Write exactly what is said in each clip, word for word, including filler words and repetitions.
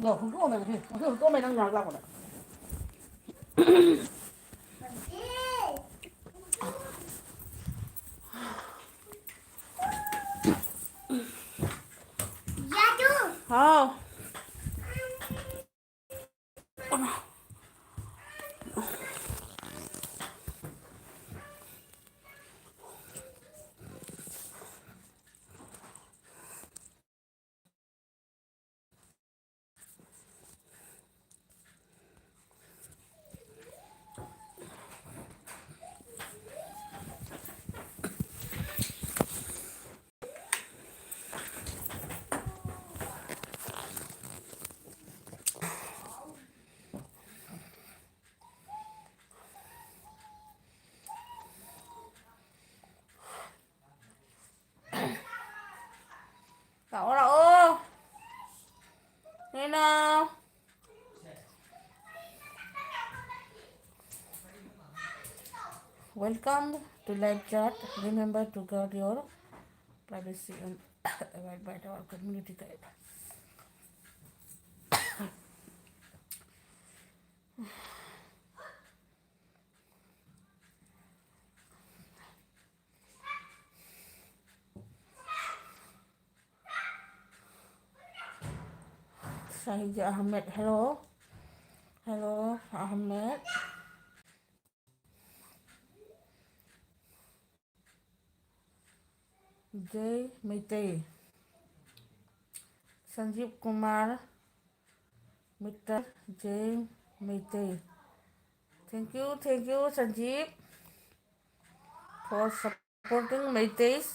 ꯂꯣ, ꯍꯨꯟꯗꯣꯛꯑꯝꯃꯦ ꯉꯁꯤ꯫ ꯉꯁꯤ ꯍꯨꯟꯗꯣꯛꯑꯝꯃꯦ ꯅꯪ ꯉꯥꯏꯍꯥꯛ ꯂꯥꯛꯄꯗ꯫ ꯍꯥꯎ꯫ ꯂꯥꯛꯑꯣ, ꯂꯥꯛꯑꯣ꯫ ꯍꯦꯅꯥꯎ꯫ Welcome to live chat. Remember to guard your privacy and abide by our community guide. Shahid Ahmed, hello. Hello, Ahmed. Jai Meitei. Sanjeev Kumar, Mister Jai Meitei. Thank you, thank you, Sanjeev, for supporting Meiteis.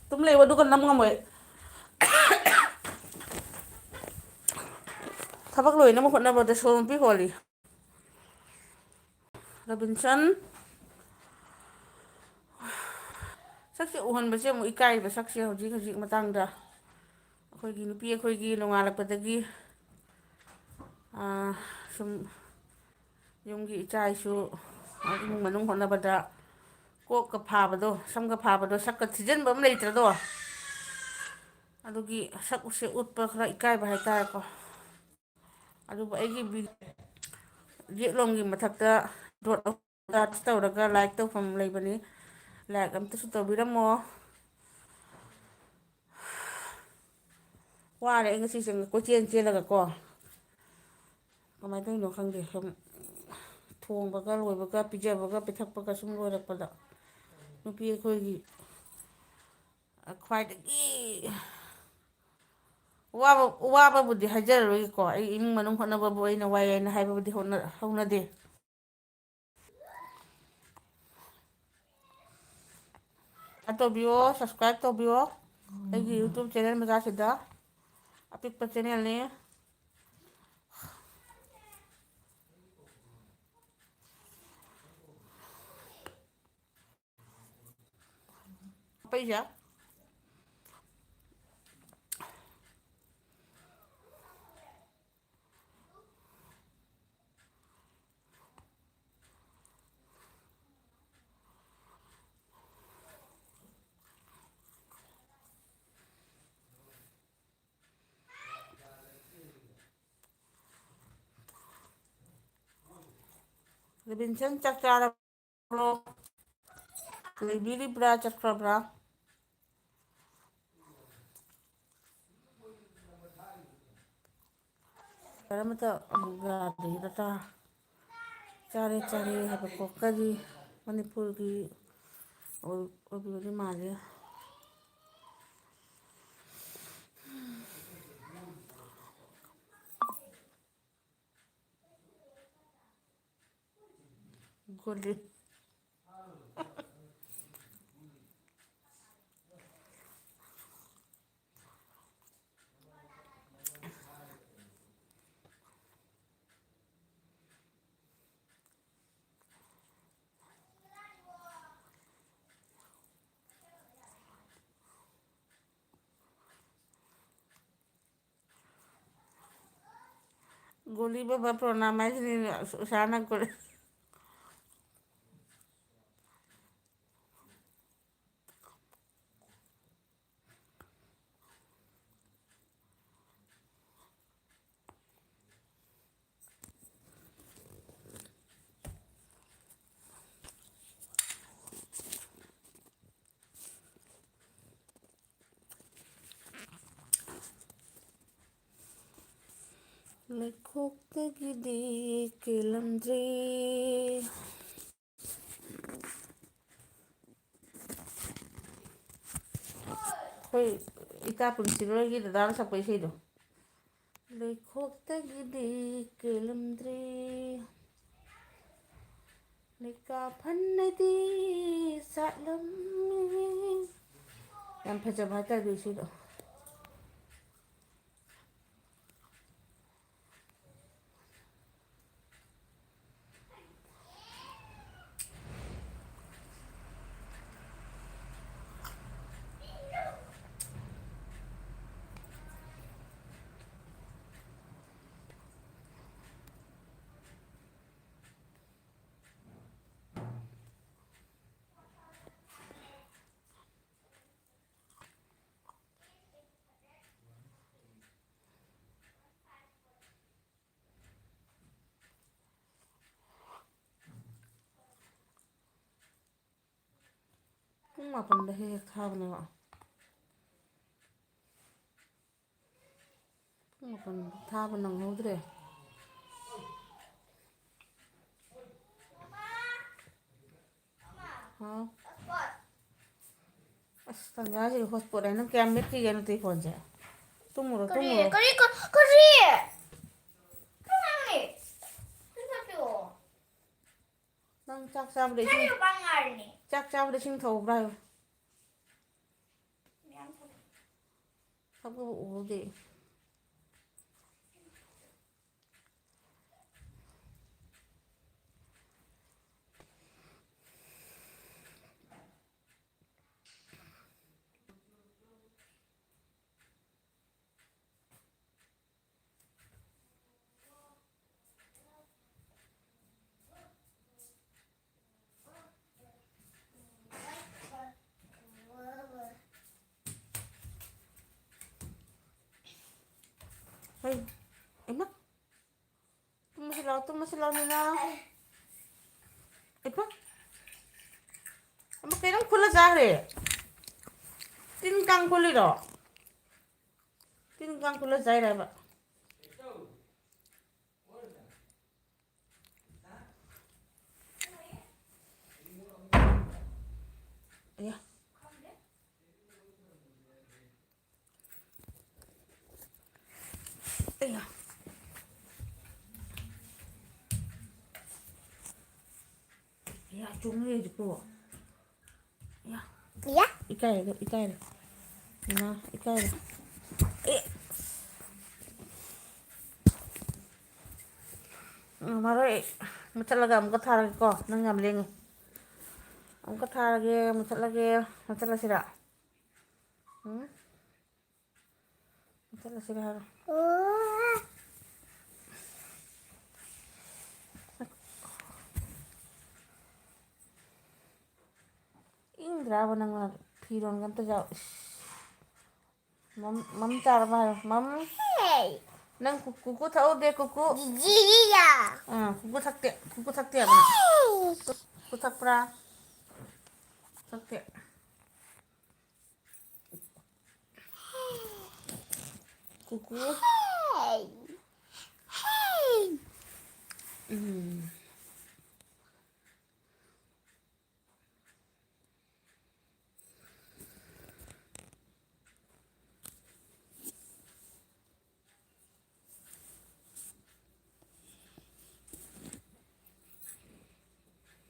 ꯇꯨꯝ ꯂꯩꯌꯨ, ꯑꯗꯨꯒ ꯅꯝ ꯉꯝꯃꯣꯏ꯫ ꯊꯕꯛ ꯂꯣꯏꯅꯕ ꯍꯣꯠꯅꯕꯗ ꯁꯣꯔ ꯃꯄꯤ ꯍꯣꯜꯂꯤ꯫ ꯔꯣꯕꯤꯟꯁꯟ, ꯁꯛꯁꯦ ꯎꯍꯟꯕꯁꯦ ꯑꯃꯨꯛ ꯏꯀꯥꯏꯕ, ꯁꯛꯁꯦ ꯍꯧꯖꯤꯛ ꯍꯧꯖꯤꯛ ꯃꯇꯥꯡꯗ꯫ ꯑꯩꯈꯣꯏꯒꯤ ꯅꯨꯄꯤ ꯑꯩꯈꯣꯏꯒꯤ ꯅꯣꯡꯉꯥꯜꯂꯛꯄꯗꯒꯤ, ꯑꯥ, ꯁꯨꯝ ꯌꯨꯝꯒꯤ ꯏꯆꯥ ꯏꯁꯨ, ꯏꯃꯨꯡ ꯃꯅꯨꯡ ꯍꯣꯠꯅꯕꯗ ꯀꯣꯛꯀ ꯐꯥꯕꯗꯣ, ꯁꯝꯒ ꯐꯥꯕꯗꯣ, ꯁꯛꯀ ꯊꯤꯖꯤꯟꯕ ꯑꯃ ꯂꯩꯇ꯭ꯔꯗꯣ, ꯑꯗꯨꯒꯤ ꯁꯛꯁꯦ ꯎꯠꯄ ꯈꯔ ꯏꯀꯥꯏꯕ ꯍꯥꯏꯇꯥꯔꯦꯀꯣ꯫ ꯑꯗꯨꯕꯨ ꯑꯩꯒꯤ ꯚꯤ-, ꯌꯦꯛꯂꯣꯝꯒꯤ ꯃꯊꯛꯇ ꯗꯣꯠ ꯑꯍꯨꯝ ꯇꯧꯔꯒ ꯂꯥꯏꯛ ꯇꯧꯐꯝ ꯂꯩꯕꯅꯤ꯫ ꯂꯥꯏꯛ ꯑꯝꯇꯁꯨ ꯇꯧꯕꯤꯔꯝꯃꯣ꯫ ꯋꯥꯔꯦ ꯑꯩ ꯉꯁꯤꯁꯦ ꯀꯣꯏꯆꯦꯟ ꯆꯦꯜꯂꯒꯀꯣ꯫ ꯀꯃꯥꯏꯅ ꯇꯧꯔꯤꯅꯣ ꯈꯪꯗꯦ꯫ ꯁꯨꯝ ꯊꯣꯡꯕꯒ ꯂꯣꯏꯕꯒ, ꯄꯤꯖꯕꯒ ꯄꯤꯊꯛꯄꯒ ꯁꯨꯝ ꯂꯣꯏꯔꯛꯄꯗ ꯅꯨꯄꯤ ꯑꯩꯈꯣꯏꯒꯤ ꯈ꯭ꯋꯥꯏꯗꯒꯤ ꯋꯥꯕ, ꯋꯥꯕꯕꯨꯗꯤ ꯍꯥꯏꯖꯔꯔꯣꯏꯒꯦꯀꯣ꯫ ꯑꯩ ꯏꯃꯨꯡ ꯃꯅꯨꯡ ꯍꯣꯠꯅꯕꯕꯨ ꯑꯩꯅ ꯋꯥꯏ ꯍꯥꯏꯅ ꯍꯥꯏꯕꯕꯨꯗꯤ ꯍꯧꯅ-, ꯍꯧꯅꯗꯦ꯫ ꯇꯧꯕꯤꯌꯣ, subscribe ꯇꯧꯕꯤꯌꯣ ꯑꯩꯒꯤ YouTube channel ꯃꯆꯥꯁꯤꯗ꯫ ꯑꯄꯤꯛꯄ channelꯅꯤ꯫ ꯄꯩꯁꯥ꯫ ꯔꯣꯕꯤꯟꯁꯟ ꯆꯥꯛ ꯆꯥꯔꯕ꯭ꯔꯣ? ꯂꯩꯕꯤꯔꯤꯕ꯭ꯔꯥ? ꯆꯠꯈ꯭ꯔꯕ꯭ꯔꯥ? ꯀꯔꯝꯇ ꯑꯃꯨꯛ ꯌꯥꯗ꯭ꯔꯤꯗ ꯇꯥ-, ꯆꯥꯔꯦ, ꯆꯥꯔꯦ ꯍꯥꯏꯕꯀꯣ꯫ ꯀꯔꯤ ꯃꯅꯤꯄꯨꯔꯒꯤ ꯑꯣꯏ-, ꯑꯣꯏꯕꯤꯕꯗꯤ ꯃꯥꯜꯂꯦ꯫ ꯒꯣꯂꯤ꯫ ꯒꯣꯂꯤ ꯕꯕꯥ ꯄ꯭ꯔꯣꯅꯥꯝ ꯍꯥꯏꯁꯤꯅꯤ ꯎꯁꯥꯅ ꯒꯣꯂꯤ꯫ ꯂꯩꯈꯣꯛꯇꯒꯤꯗꯤ ꯀꯦꯜꯂꯝꯗ꯭ꯔꯦ꯫ ꯑꯩꯈꯣꯏ ꯏꯆꯥ ꯄꯨꯟꯁꯤꯔꯣꯏꯒꯤ ꯗꯗꯥꯅ ꯁꯛꯄ ꯏꯁꯩꯗꯣ꯫ ꯂꯩꯈꯣꯛꯇꯒꯤꯗꯤ ꯀꯦꯜꯂꯝꯗ꯭ꯔꯦ, ꯂꯩꯀꯥ ꯐꯟꯅꯗꯤ ꯁꯥꯠꯂꯝꯃꯤ꯫ ꯌꯥꯝ ꯐꯖꯕ ꯍꯥꯏꯇꯥꯔꯦ ꯏꯁꯩꯗꯣ꯫ ꯄꯨꯡ ꯃꯥꯄꯟꯗ ꯍꯦꯛ ꯍꯦꯛ ꯊꯥꯕꯅꯦꯕ꯫ ꯄꯨꯡ ꯃꯥꯄꯟ ꯊꯥꯕ ꯅꯪꯍꯧꯗ꯭ꯔꯦ꯫ ꯍꯥꯎ꯫ ꯑꯁ, ꯇꯟꯖꯥꯁꯤꯗ ꯍꯣꯠꯁꯄꯣꯠ ꯍꯥꯏꯅ ꯀꯌꯥꯝ ꯃꯦꯠꯈꯤꯒꯦ ꯅꯠꯇꯦ ꯐꯣꯟꯁꯦ? ꯇꯨꯝꯃꯨꯔꯣ, ꯀꯔꯤ? ꯇꯨꯝꯃꯨꯔꯣ꯫ ꯀꯔꯤ? ꯀ-, ꯀꯔꯤ? ꯀꯅꯥꯅꯣ? ꯅꯪ ꯆꯥꯛ ꯆꯥꯕꯗ ꯏꯁꯤꯡ, ꯆꯥꯛ ꯆꯥꯕꯗ ꯏꯁꯤꯡ ꯊꯛꯎꯕ꯭ꯔꯥ ꯍꯥꯏꯌꯨ꯫ ꯊꯛꯄꯕꯨ ꯎꯍꯧꯗꯦ꯫ ꯍꯩ, ꯏꯃꯥ꯫ ꯇꯨꯝꯃꯁꯤ ꯂꯥꯎ, ꯇꯨꯝꯃꯁꯤ ꯂꯥꯎ, ꯅꯅꯥꯎ꯫ ꯏꯃꯥ꯫ ꯑꯃ ꯀꯩꯅꯣꯝ ꯈꯨꯜꯂ ꯆꯥꯈ꯭ꯔꯦ꯫ ꯇꯤꯟ ꯀꯥꯡ ꯈꯨꯜꯂꯤꯔꯣ? ꯇꯤꯟ ꯀꯥꯡ ꯈꯨꯜꯂ ꯆꯥꯏꯔꯕ? ꯑꯌꯥ꯫ ꯑꯌꯥ꯫ ꯑꯌꯥ, ꯆꯣꯡꯉꯦ ꯍꯧꯖꯤꯛꯄꯨ꯫ ꯑꯌꯥ꯫ ꯏꯌꯥ꯫ ꯏꯀꯥꯏꯔꯦ, ꯏꯀꯥꯏꯔꯦ꯫ ꯏꯃꯥ, ꯏꯀꯥꯏꯔꯦ꯫ ꯑꯦ꯫ ꯎꯝ, ꯃꯔꯣꯏ ꯃꯨꯠꯊꯠꯂꯒ ꯑꯃꯨꯛꯀ ꯊꯥꯔꯒꯦꯀꯣ꯫ ꯅꯪ ꯌꯥꯝ ꯂꯦꯡꯉꯦ꯫ ꯑꯃꯨꯛꯀ ꯊꯥꯔꯒꯦ, ꯃꯨꯠꯊꯠꯂꯒꯦ꯫ ꯃꯨꯠꯊꯠꯂꯁꯤꯔꯥ? ꯎꯝ? ꯃꯨꯠꯊꯠꯂꯁꯤꯔꯥ ꯍꯥꯏꯔꯣ? ꯏꯪꯗ꯭ꯔꯥꯕ ꯅꯪꯅ ꯐꯤꯔꯣꯟꯒ ꯑꯝꯇ ꯌꯥꯎ-, ꯏꯁ꯫ ꯃꯝ, ꯃꯝ ꯆꯥꯔꯕ ꯍꯥꯏꯌꯣ, ꯃꯝ꯫ ꯍꯦ꯫ ꯅꯪ ꯀꯨ-, ꯀꯨꯀꯨ ꯊꯛꯍꯧꯗꯦ, ꯀꯨꯀꯨ꯫ ꯖꯤꯖꯤꯌꯥ꯫ ꯑꯥ, ꯀꯨꯀꯨ ꯊꯛꯇꯦ, ꯀꯨꯀꯨ ꯊꯛꯇꯦ ꯍꯥꯏꯕ ꯅꯪ꯫ ꯍꯦ꯫ ꯀꯨꯀꯨ ꯊꯛꯄ꯭ꯔꯥ? ꯊꯛꯇꯦ꯫ ꯀꯨꯀꯨ꯫ ꯍꯦ꯫ ꯍꯦ꯫ ꯎꯝ꯫